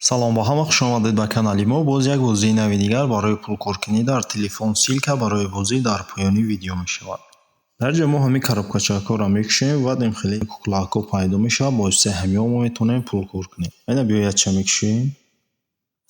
Салом ба ҳама, хушомадед ба канали мо. Боз як бозии нави дигар барои пулкоркунӣ дар телефон. Ссылка барои бозӣ дар поёни видео мешавад. Дар ҷо мо ҳамин коробкачакҳоро мекушем ва хеле куклаҳо пайдо мешавад. Бо воситаи ҳамиҳо мо метавонем пулкор кунем. Ина биёяд, ча мекушем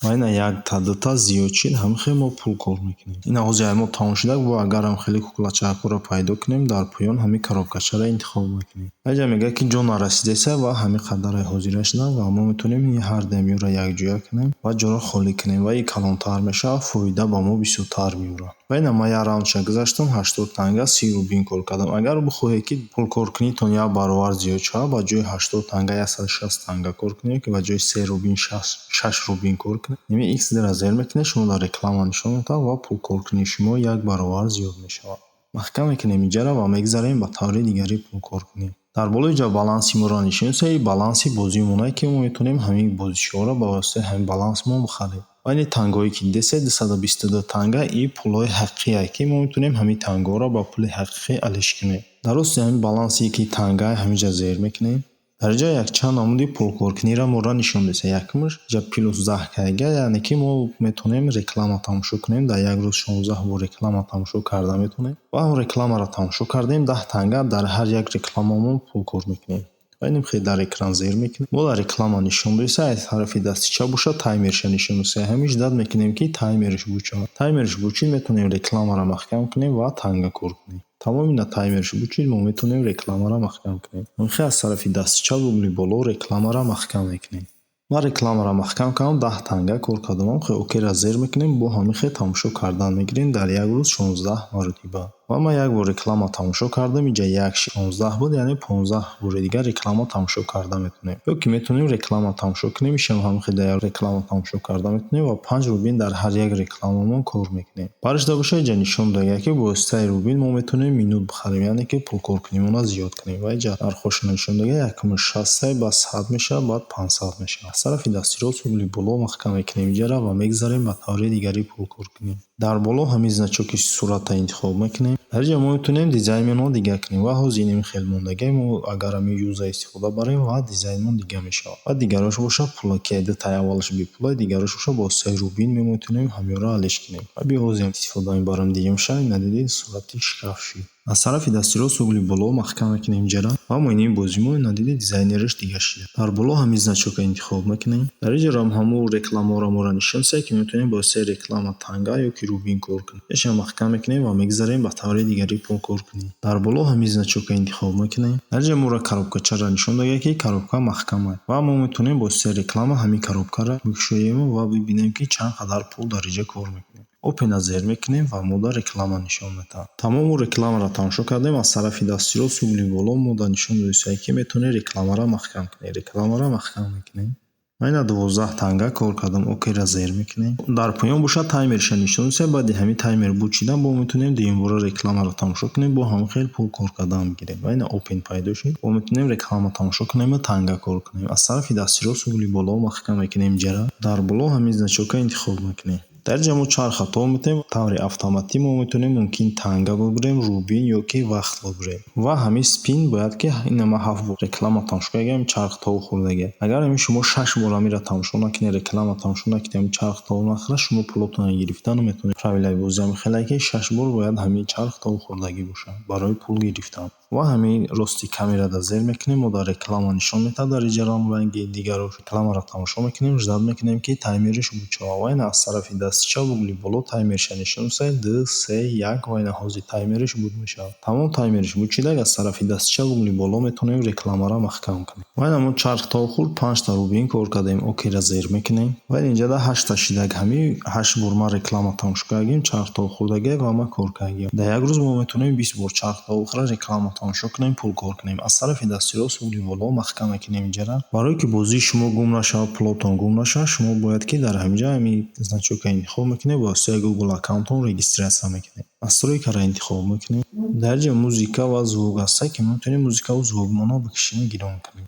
ва ина якта, дута зиёд шид, ҳамин хел мо пул кор мекунем. Ина ҳозир мо тамом шуда бо. Агарам хеле куклачакҳоро пайдо кунем, дар поён ҳамин коробкачаро интихоб мекунем. Аҷа мегӯяд, ки ҷо нарасидеса ва ҳамин қадаре ҳозира шудам ва мо метавонем ин ҳар дамиёро якҷоя кунем ва ҷоро холӣ кунем ва ин калонтар мешавад, фоида ба мо бисёртар меорад. Ва ина ман як раундша гузаштам, 80 танга, 30 рубин кор кардам. Агар бихоҳед, ки пулкоркунитон як баробар зиёд шавад, ба ҷои 80 танга 160 танга кор кунед ки ба ҷои 3 рубин 6 рубин кор кунед. Ими икс дера зер мекунед, шумо дар реклама нишон медиҳад ва пулкоркунии шумо як баробар зиёд мешавад. Маҳкам мекунем иҷара ва мегзарем ба таври дигари пулкоркунӣ. Дар болои ҷа баланси моро нишон медиҳад, баланси бозимонае, ки мо метавонем ҳамин бозичиҳоро ба воситаи ҳамин баланс мо бихарем. Ва ини тангое, ки дидесед, 222 танга, и пулҳои ҳақиқие, ки мо метавонем ҳамин тангаҳоро ба пули ҳақиқӣ алиш кунем. Дар рости ҳамин балансе, ки танга, ҳаминҷа зер мекунем. Дар ҷа якчанд намуди пулкоркуниро моро нишон медиҳад. Якумаш ҷа плюс 10 кайга, яъне ки мо метавонем реклама тамошо кунем, дар як рӯз 16 бор реклама тамошо карда метавонем. Ва ҳамон рекламаро тамошо кардем, 10 танга дар ҳар як рекламамон пул кор мекунем. Ва инем хеле дар экран зер мекунем. Мо дар реклама нишон додеса, аз тарафи дасти чап бошад, таймерша нишон медиҳад. Ҳамин ждать мекунем, ки таймерш буд шавад. Таймерш буд шид, метавонем рекламаро маҳкам кунем ва танга кор кунем. Тамом, ина таймерш буд шид, мо метавонем рекламаро маҳкам кунем. Хеле аз тарафи дасти чап угли боло рекламаро маҳкам мекунем. Ман рекламаро маҳкам кардам, 10 танга кор кардам. Хел окейро зер мекунем, бо ҳамин хел тамошо кардан мегирем дар як рӯз 16 маротиба. Ва ман як бор реклама тамошо кардам, инҷа як 16 буд, яъне 15 бори дигар реклама тамошо карда метавонем. Ё ки метавонем реклама тамошо кунем, ишам ҳамин хел дар як реклама тамошо карда метавонем ва 5 рубин дар ҳар як рекламамон кор мекунем. Баришда бошад, инҷа нишон додага, ки бо воситаи рубин мо метавонем минут бихарем, яъне ки пулкоркунимонро зиёд кунем. Ва инҷа нархҳошро нишон додага: якумаш 60, баъд 100 мешавад, баъд 500 мешавад. Аз тарафи дасти рост угли боло маҳкам мекунем инҷаро ва мегзарем ба таври дигари пулкоркунӣ. Дар боло ҳамин значоки сурата интихоб мекунем. Дар инҷа мо метавонем дизайнмонро дигар кунем ва ҳозир инами хел мондагӣ, мо агар ҳамин юза истифода барем ва дизайнмон дигар мешавад. Ва дигарош бошад пулакия, дутаи аввалаш бепула, дигарош бошад бо воситаи рубин мо метавонем ҳамёро алиш кунем. Ва биё, ҳозир истифода мебарам дуюмша, ина дидед, сурати шкаф шид. Аз тарафи дасти рост угли боло маҳкам мекунем инҷара ва моинаи бозимо, ина дидед, дизайнераш дигар шид. Дар боло ҳамин значока интихоб мекунем. Дар инҷаро ҳамун рекламаҳоро моро нишон медиҳад, ки метавонем бо воситаи реклама танга ё ки рубин кор кунем. Ишам маҳкам мекунем ва мегзарем ба таври дигари пулкоркунӣ. Дар боло ҳамин значока интихоб мекунем. Дар инҷа моро коробкачаро нишон додага, ки коробка маҳкам аст ва мо метавонем бо воситаи реклама ҳамин коробкаро бикушоему ва бибинем, ки чанд қадар пул дар инҷа кор мекунем. Open зер мекунем ва мо дар реклама нишон медиҳад. Тамому рекламаро тамошо кардем, аз тарафи дасти рост угли боло мо дар нишон додистем, ки метавонем рекламаро маҳкам кунем. Рекламаро маҳкам мекунем. Ман ина 12 танга кор кардам, окейро зер мекунем. Дар поён бошад, таймерша нишон додистем, баъди ҳамин таймер буд шидан бо метавонем дуюмбора рекламаро тамошо кунем, бо ҳамин хел пул кор кардан мегирем. Ва ина open пайдо шуд, бо метавонем реклама тамошо кунем ва танга кор кунем. Аз тарафи дасти рост угли боло маҳкам мекунем инҷара. Дар боло ҳамин значока интихоб мекунем. Дар инҷа мо чарха тоб метавонем, таври автоматӣ мо метавонем мумкин танга бибурем, рубин ё ки вақт бибурем. Ва ҳамин спин бояд, ки ина ман ҳафт бор реклама тамошо кардагиам, чарх тоб хӯрдагиам. Агар ҳамин шумо шаш бор ҳаминро тамошо накунед, реклама тамошо накунед, ҳамин чарх тоб нахӯрад, шумо пулотонро гирифта наметавонед. Правилаи бозӣ ҳамин хеле, ки шаш бор бояд ҳамин чарх тоб хӯрдагӣ бошад барои пул гирифтан. Ва ҳамин рости камерада зер мекунем, мо дар реклама нишон медиҳад, дар инҷа ранги дигаро рекламаро тамошо мекунем, ждать мекунем, ки таймериш буд шавад. Ва ина аз тарафи дасти чап угли боло таймерша нишон додааст: ду, се, як, ва ина ҳозир таймериш буд мешавад. Тамом, таймериш буд шидаг, аз тарафи дасти чап угли боло метавонем рекламаро маҳкам кунем. Ва ина мо чарх тоб хӯрд, панҷта рубин кор кардем, окейро зер мекунем. Ва инҷа ҳашта шидаг, ҳамин ҳашт бор ман реклама тамошо кардагим, чарх тоб хӯрдагиам ва ман кор кардагиам. Дар як рӯз мо метавонем 20 бор чарх тоб бихӯрад, реклама тамошо кунем, пул кор кунем. Аз тарафи дасти рост угли боло маҳкам мекунем инҷара. Барое ки бозии шумо гум нашавад, пулотон гум нашавад, шумо бояд, ки дар ҳаминҷа ҳамин значока интихоб мекунед, бо воситаи Google аккаунтон регистрация мекунед. Настройкаро интихоб мекунем. Дар инҷа музыка ва звук ҳаста, ки мо метавонем музыкаву звукмонро бикушем, гирон кунем.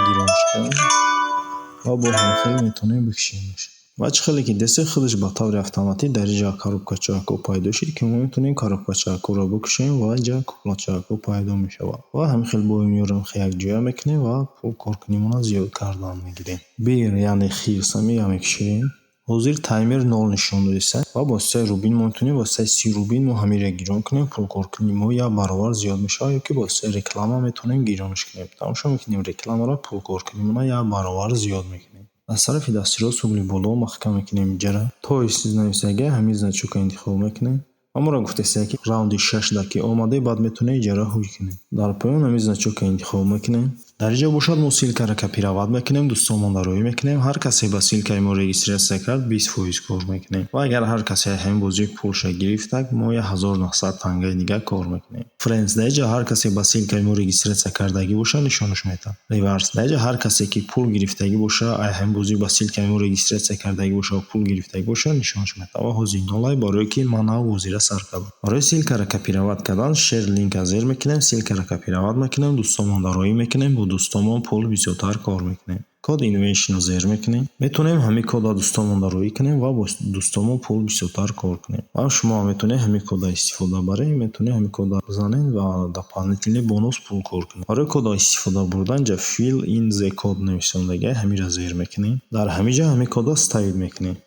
Гиронш кунем ва бо ҳамин хел метавонем бикушемш. Ва чӣ хеле ки дидесед, худаш ба таври автоматӣ дар инҷа коробкачаҳо пайдо шуд, ки мо метавонем коробкачаҳоро бикушоем ва инҷа куклачаҳо пайдо мешавад. Ва ҳамин хел бо инёро якҷоя мекунем ва пул коркунимонро зиёд кардан мегирем. Bear, яъне хирс, ҳамира мекушоем. Ҳозир таймер нол нишон додиста ва бо воситаи рубин мо метавонем, воситаи 30 рубин мо ҳамира гирон кунем, пул коркунии мо як баробар зиёд мешавад ё ки бо воситаи реклама метавонем гиронаш кунем. Тамошо мекунем рекламаро, пул коркунимонро як баробар зиёд мекунем. Аз тарафи дасти рост угли боло маҳкам мекунем инҷара. Toys нависага, ҳамин значокро интихоб мекунем. Ва моро гуфтеста, ки раунди шашда ки омадем, баъд метавонем иҷара ҳуй кунем. Дар поён ҳамин значокро интихоб мекунем. Дар инҷо бошад, мо ссылкаро копировать мекунем, дӯстонмонро роҳӣ мекунем. Ҳар касе ба ссылкаи мо регистрация кард, 20% кор мекунем. Ва агар ҳар касе ҳамин бозӣ пулша гирифтак, мо 1900 тангаи дигар кор мекунем. Friends, дар инҷа ҳар касе ба ссылкаи мо регистрация кардагӣ боша, нишонаш медиҳад. Rewards, дар инҷа ҳар касе ки пул гирифтагӣ боша, ай ҳамин бозӣ ба ссылкаи мо регистрация кардагӣ боша ва пул гирифтагӣ боша, нишонаш медиҳад. Ва ҳозир нолай, барое ки ман нав бозиро сар кардам. Барои ссылкаро копировать кардан share link зер мекунем, ссылкаро копировать мекунем, дӯстонмонро роҳӣ мекунем, бо дӯстонмон пул бисёртар кор мекунем. Код invitation зер мекунем. Метавонем ҳамин кодро дӯстонмонро роҳӣ кунем ва бо дӯстонмон пул бисёртар кор кунем. Ва шумо ҳам метавонед ҳамин кодро истифода баред, метавонед ҳамин кодро бизанед ва дополнительный бонус пул кор кунед. Барои кодро истифода бурдан инҷа fill in the code нависондагиа, ҳаминро зер мекунем. Дар ҳамин ҷо ҳамин кодро вставить мекунем.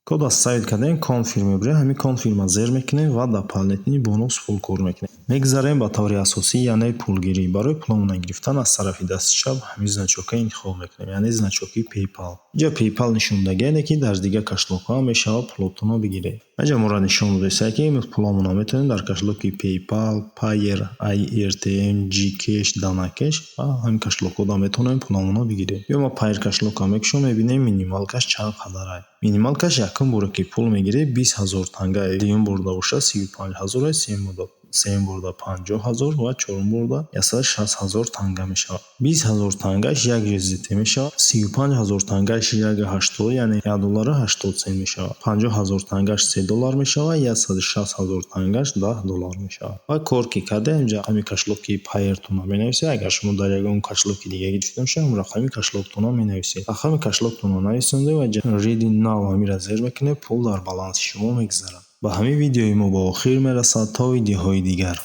Кодро вставить кардем, confirm мебарем, ҳамин confirm зер мекунем ва дополнительный бонус пул кор мекунем. Мегзарем ба таври асосӣ, яъне пулгирӣ. Барои пуломона гирифтан аз тарафи дасти чап ҳамин значокро интихоб мекунем, яъне значоки PayPal. Инҷа PayPal нишондагиа, яъне ки дар дигар кошелёкҳо ҳам мешавад пулотонро бигиред. Инҷа моро нишон додааст, ки пуломонро метавонем дар кошелёки PayPal, Payeer, AirTM, GCash, DanaCash ва ҳамин кошелёкҳода метавонем пуломонро бигирем. Ё ма Payeer кошелёкро мекушем, мебинем минималкаш чанд қадар. Минималкаш якум боре ки пул мегиред, 20 000 танга, дуюм борда бошад, 35 000, сеюм борда 50 000 ва чорум борда 160 000 танга мешавад. 20 000 тангаш як USDT мешавад, 35 000 тангаш 1,80, яъне 1 доллару 80 сент мешавад, 50 000 тангаш 3 доллар мешавад, 160 000 тангаш 10 доллар мешавад. Ва кор ки кардем, инҷа рақами кошелёки Payeer-тонро менависед. Агар шумо дар ягон кошелёки дига гирифта бошед, ҳамон рақами кошелёктонро менависед. Рақами кошелёктонро нависондед ва redeem now ҳаминро зер мекунед, пул дар баланси шумо мегзарад. Ба ҳамин видеои мо ба охир мерасад. То видеоҳои дигар.